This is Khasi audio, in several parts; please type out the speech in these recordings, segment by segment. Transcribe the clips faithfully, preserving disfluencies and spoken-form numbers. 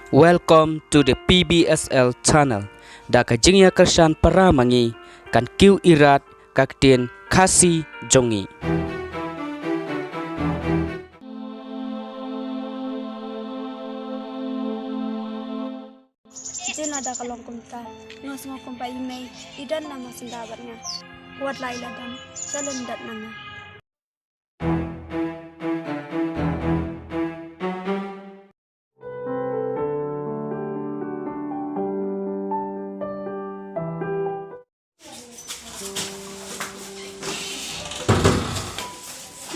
Welcome to the P B S L channel. Da ka jingïakyrshan para ma ngi, kan kiew irat ka ktien Khasi jong ngi. Jin lada ka long kumta, nga sngew kumba i mei i don na ma syndah bad nga. Wat la i la don, sa lyndet na nga.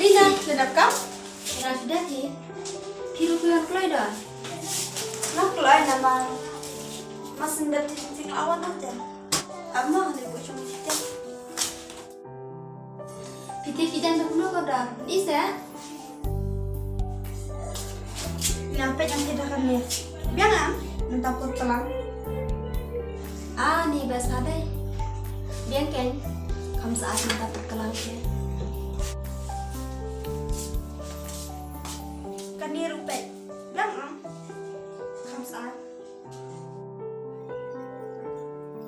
Lina, la dap kam? Nga la dap hi. Phi ruh phi wan kloi da? Nga kloi namar ma Sendep jinglawan te. Ap noh ne bu chung te. Phi tip ki jan da kumno ka da? Ni se? Nampe jang kita kan ni. Biang am, mynta put kelang. Ah, ni bas ha dei. Biang ken, kam sa at mynta put kelang ke. Kan ni ruh pet. Biang am, kam sa at.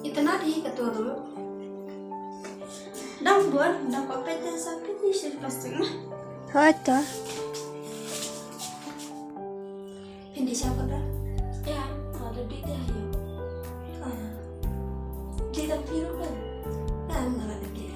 Itynnad hi kato ruh. Dang bun, dang ko pet sa pit ni sil plastik ma. Hoi to. Phin dih sha ko da. Ya, ada dih deh ayo. Ah. Dih dang piru kan? Ya, nggak ada dih.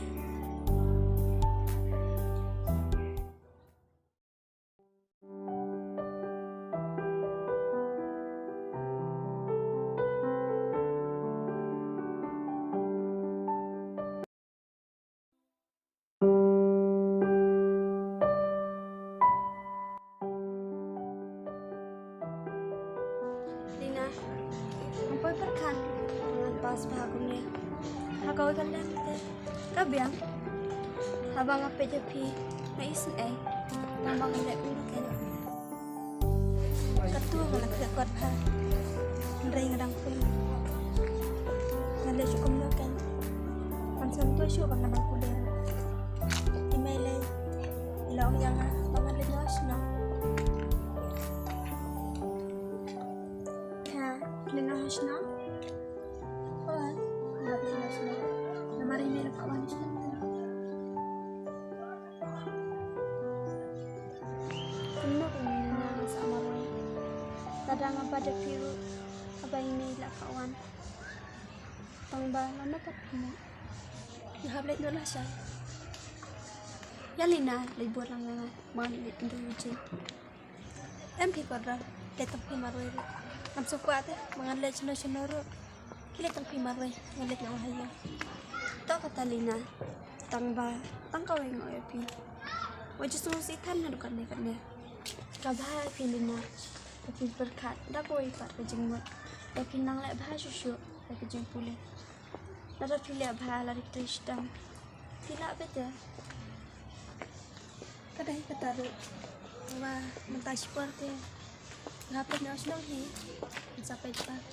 Lina, nga poi pyrkhat ngan pass bha kumne. Ha kawei ka liang te ka biang. Haba nga peit ïa phi nga isynei. Tang ba nga leh kumno kein. Katto nga la khreh kot bha. Hynrei nga dang poi. Nga leh shuh kumno kein. Ngan sngewthuh shuh ba nga dang pule. I mei lei i la ong ïa nga ba ngan leit noh shnong. Ha, leit noh shnong. Hooid, nga leit noh shnong. Namar i mei la phah wan shnong. Kumno kumno nga sa marwei. Lada nga bat ïa phi ruh haba i mei la phah wan. Tang ba lano pat phi mo. Nga hap leit noh lashai. Ïa Lina leit bud lang ïa nga. Ba ngan leit kynduh ïa u Jim. Em phi kordor, leit tang phi marwei ruh. Ngam sngewkwah te ba ngan leit shano shano ruh. Phi leit tang phi marwei, ngan leit nga wan ha ïing. To kata Lina, tang ba tang kawei nga ong ïa phi. Wat ju sngewsih than naduh katne katne. Ka bha ïa phi Lina, ba phin pyrkhat da kawei pat ka jingmut. Ba phin nang leh bha shuh shuh ïa ka jingpule. Lada phi leh bha la dei shitom. Phi lah beit ïa. Ka dei kata ruh. Ba mynta shipor te nga hap leit noh shnong hi. Sa peit pat.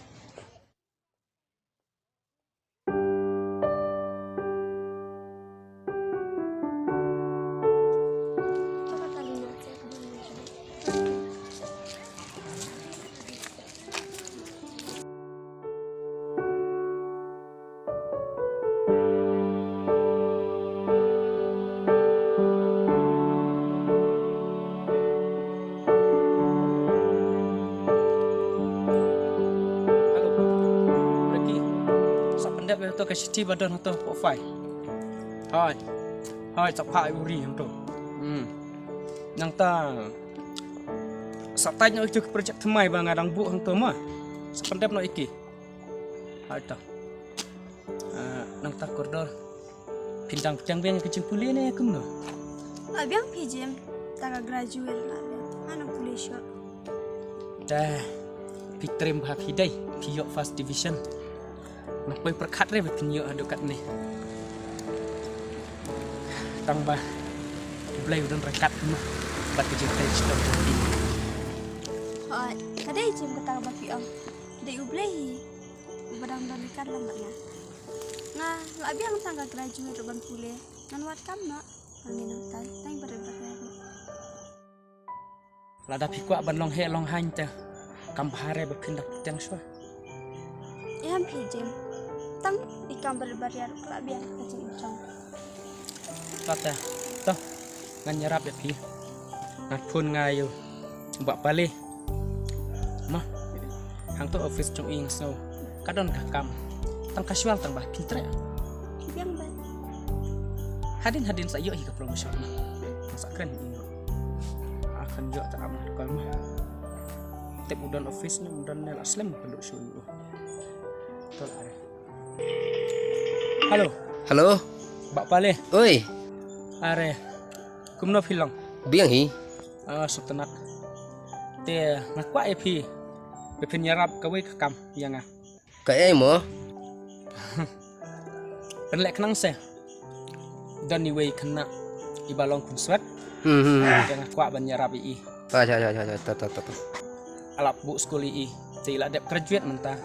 Hello. Ricky. Sa pyndep ïa to ka shithi ba don hato, profile. Hoi. Hoi, sa phah uri hato. Hmm. Nangta sa tait noh ïa ki project thymmai ba nga dang buh hangto ma. Sa pyndep noh ïa ki. Hoi to. Ah, nangta kordor. Phin dang pdiang biang ïa ka jingpule ne kumno? La biang phi Jim. Ta ka graduate la biang. Hana pule shuh. Te phi trem bha phi dei. Phi ïoh first division. Nga poi pyrkhat re ba phin ïoh haduh katne. Tang ba U Blei u don ryngkat kumno bad ka jingtrei shitom jong phi. Hooid, ka dei Jim kata kaba phi ong. Dei U Blei hi uba dang don ryngkat lang bad nga. Nga la biang tang ka graduate ruh ban pule. Ngan wad kam noh. Ngan ïa nang tai tai ba red ba red. Lada phi kwah ban long heh long haiñ te, Kam bha re ba phin da pyrshang shuwa. Em phi Jim. Tang i kam bariat bariat ruh ka la biang ka jingim jong. Kata, to, ngan ïarap ïa phi. Ngan phone nga ïa u Bah Pale. Ma, hangto office jong i nga sngew ka don ka kam. Tang ka shuwa tang ba kin treh. Biang ba. Hadien hadien sa ïoh hi ka promotion ma. Sa kren hi. Akan ïoh ta am kol ma. Tep u don office ne u don ne la slem ka duk shu u. Tol are. Hello. Hello. Bah Pale. Oi. Are. Kumno phi long? Biang hi. Ah, suk tenat. Te nga kwah ïa phi. Ba phin ïarap kawei ka kam ïa nga. Kaei mo? Pynleh khnang se. Don iwei khynnah iba long khunswet. Hmm, hmm, hmm. Te nga kwah ban ïarap ïa i. Acha, acha, acha, acha, ta, ta, ta, ta. Alap buh skul ïa i. Te i la dep graduate mynta.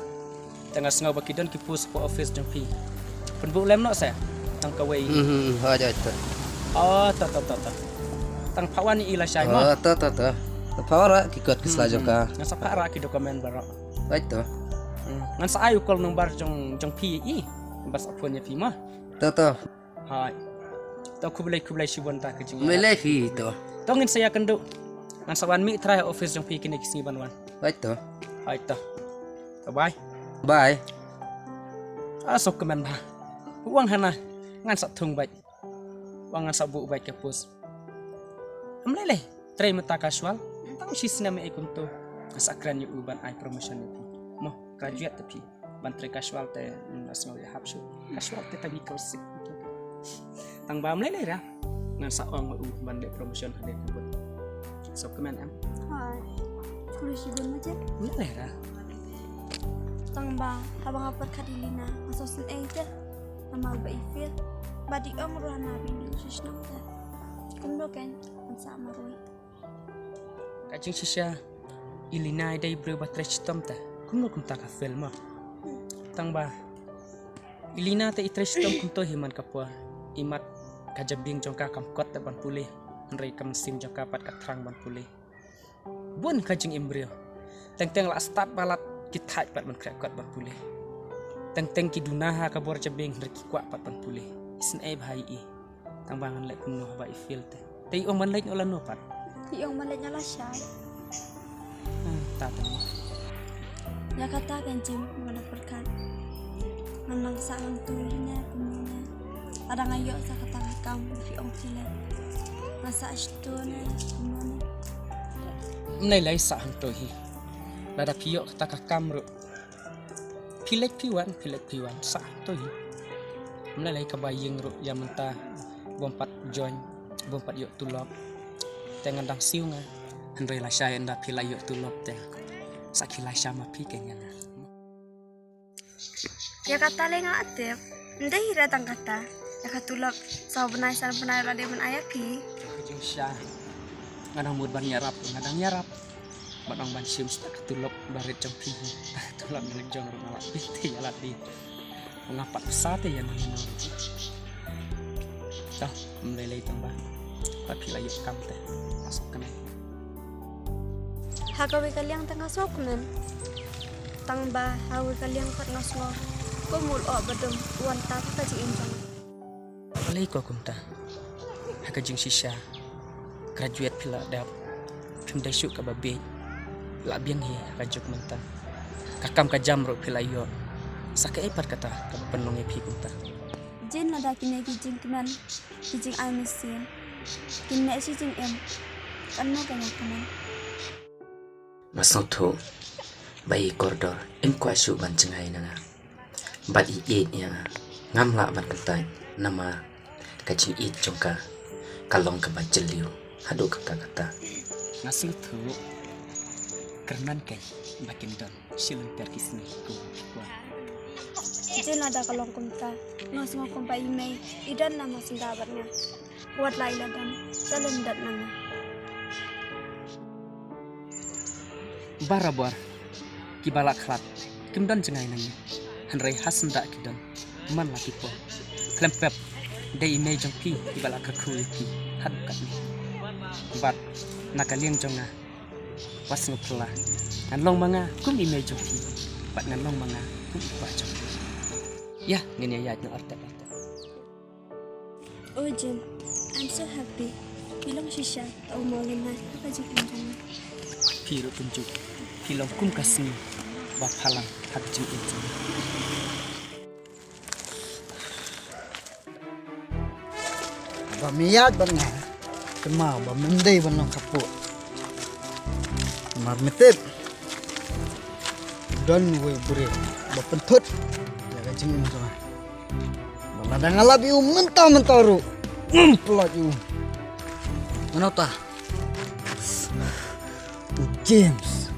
Te nga sngew ba ki don ki post hapoh office jong phi. Pynbuh lem noh se. Tang kawei. Hmm, hmm, hmm. Acha, acha. Oh, ta, ta, ta, ta. Tang phawan ïa i lashai mo. Oh, ta, ta, ta. Phawan ra ki kot ki sla jong ka. Nga sa phah ra ki document baroh. Right to. Hmm. Ngan sa ai u call number jong, jong phi ïa i. Ba sa phone ïa phi mo. To, to. Hai. To khublei, khublei shibun ta ka jing. Khublei phi to. To ngin sa ïakynduh. Ngan sa wan mih trai office jong phi kine ki sngi ban wan. Right to. Hai to. To bye. Bye. Ah, sok kmen bha. Wan hana. Ngan sa thung bait. Wan ngan sa buh bait ka post. Am lei lei. Trei mynta ka shuwa. Tang shi snem ei kumto. Ngan sa kren ïa u ban ai promotion ïa phi. Mo, graduate te phi. Ban trei ka shuwa te, mm, nga sngew ïa hap shuh. Ka shuwa te tang ïa kal sik. Tang ba am lei lei ra. Ngan sa ong u ban leh promotion ha lei kubun. Sok kmen em. Hai. Khublei shibun mo je. Am lei lei ra. Tang ba haba nga pyrkhat ïa i Lina, nga sngew sngewsih te. Namar ba i fail. Bad i ong ruh hana ba i mih sha shnong te. Kumno kein, ngan sa marwei. Ka jingshisha, i Lina i dei briew ba trei shitom te. Kumno kumta ka fail mo. Tang ba i Lina te i trei shitom kumto hi man ka por. I mat ka jabieng jong ka kam kot te ban pule. Hynrei ka mynsiem jong ka pat ka thrang ban pule. Bun ka jingim briew. Teng teng la stad ba lad ki thait pat ban khreh kot ban pule. Teng teng ki duna ha ka bor jabieng hynrei ki kwah pat ban pule. Isynei bha ïa i. Tang ba ngan leh kumno haba i fail te. Te i ong ban leit noh lano pat. I ong ban leit noh lashai. Hmm, ta tang mo. Ïa kata kan Jim ngan pyrkhat. Ngan nang sah hangto hi ne kumno ne. Lada nga ïoh sa kata ka kam phi ong phi leh. Nga sah shito ne kumno ne. Ym lei lei sah hangto hi. Lada phi ïoh kata ka kam ruh. Phi leit phi wan, phi leit phi wan, sah hangto hi. Ym lei lei kaba ïeng ruh ïa mynta bym pat join, bym pat ïoh tulop. Te ngan dang siew nga. Hynrei lashai ynda phi la ïoh tulop te. Sa ki lashai ma phi kein ïa nga. Ïa kata lei nga tip. Ym dei hi re tang kata. Ïa ka tulop saw bnai san bnai la dei ban ai ïa ki. Ka jingshisha. Nga dang mut ban ïarap, nga dang ïarap. Ban ong ban shim sha ka tulop barit jong phi. Tulop barit jong ruh nga la phi te ïa la dei. Nga pat pisa te ïa nang ïa nang. Tah, ym lei lei tang ba. Pat phi la ïoh kam te. Nga sngewkmen. Ha kawei ka liang te nga sngewkmen. Tang ba ha kawei ka liang pat nga sngew kum u lyoh ba dum u wan tap ha ka jingim jong nga. Balei ko kumta? Ha ka jingshisha. Graduate phi la dep. Phim dei shuh kaba bieit. La biang hi ha ka juk mynta. Ka kam ka jam ruh phi la ïoh. Sa kaei pat kata kaba pynlong ïa phi kumta? Jin lada kine ki jingkmen, ki jingai mynsiem. Kin neh shi jingim. Kan mo ka ïa kmen. Nga sngewthuh ba i kordor im kwah shuh ban jngai na nga. Bad i ïeit ïa nga. Ngam lah ban kyntait namar ka jingïeit jong ka ka long kaba jylliew haduh katta katta. Nga sngewthuh kyrmen kei ba kin don shilynter ki sngi kum ki kwah. Jin lada ka long kumta nga sngew kumba i mei i don na ma synda bad nga. Wat la i la don sa lyndet na nga. Barabor kiba la khlad kim don jngai na ngi. Hynrei ha syndah ki don man la ki pop. Khlem pep dei i mei jong phi kiba la kyrkhu ïa phi haduh katne. Bad na ka liang jong nga Wat sngewphylla. Ngan long ma nga kum i mei jong phi. Bad ngan long ma nga kum i pa jong phi. Ïa, ngin ïa ïaid noh artat artat. Oh Jim, I'm so happy. Phi long shisha, u mawlynnai ha ka jingim jong nga. Phi ruh kumjuh. Phi long kum ka sngi ba phalang ha ka jingim jong nga. Ba me ïaid bad nga, te ma ba mem dei ban long khappud. Namar me tip, don uwei u briew ba pynthut ïa ka jingim jong nga. Ba lada nga lap ïa u mynta mynta ruh, ngam pynlait ïa u. Mano ta? U James.